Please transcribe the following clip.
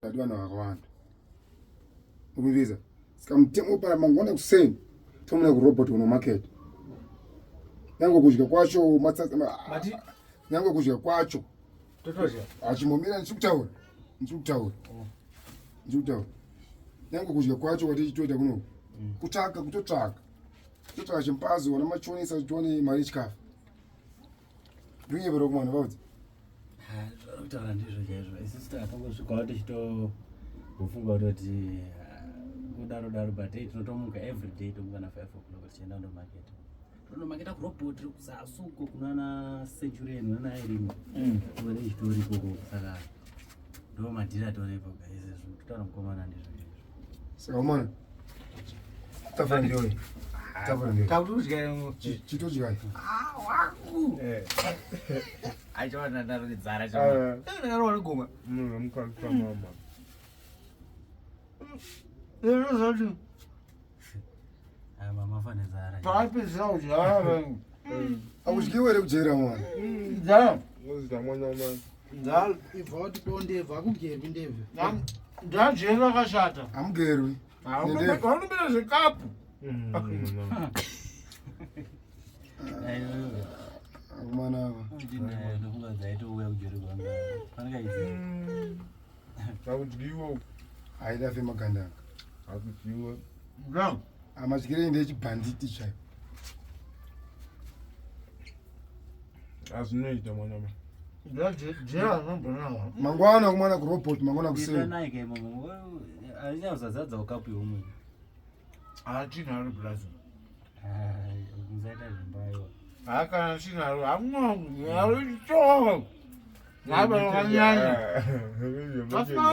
Tati vanhu vakawanda. Ukuvisa. Saka mutemo para mangwana kuseni tomuna ku robot uno market. Nyange kudya kwacho matsatsa Mati nyange kudya kwacho totodya. achimbomira ndichikutaura. Ndichikutaura. Ndichikutaura. Nyange kudya kwacho kwatichitoita kuno. Kutsvaka kutotsvaka. Kutotsvaka chimpazo wana machonisa tione mari yechikafu. Ndinyeperwa kumwana vaudzi. Kutaura ndizvo chaizvo. Isusu takatongosvikawo tichitofunga kutoti ah, kudaro daro but hey, tinotomuka every day tomuka na 5 o'clock tichienda kundomaketa. Tinomaketa kurobot kuzasi uko kunana Centurion kunana Irene. Kune chitori ikoko saka ndo madhiri atoripo guys izvo kutaura mukomana ndizvo chaizvo. Saka umana. Tafura ndiyoyi. Tafura ndiyoyi. Takutodya. Chitodyai. Ah, wangu. Eh. Achiona ndarudzara chona. Eh. Ndakarowa negoma. Munhu mukadzi mama. Lero zvati Ah, mama fane zara. paapedzera kudya. Akudyiwa here kujera mwana? Nzara. Muzita mwana mama. Nzara. Ibva wati ko ndebvu akugerwi ndebvu. Ndajeri rakashata. Hamugerwi. Nendebvu. Vanobira zvikapu. Akomana ava. Ndofunga dzaitouya kujeri kwangu. Panenge idzi. Akudyiwa. Haida fe magandanga. Akudyiwa. Nzara. Amadyire ndechibhanditi chaiyo. Azvinoita mwana mama. Ndajeri anombonaka. Mangwana kumwana kurobot mangwana kuseni. Itanai ke mama. Ainyazazadza ukapu yomwe. Hatinaro blazi. Musaita zvimbayo. Hakana chinaro. Hamuna. Haruchoo. Ngaba wakanyanya. Nyanya.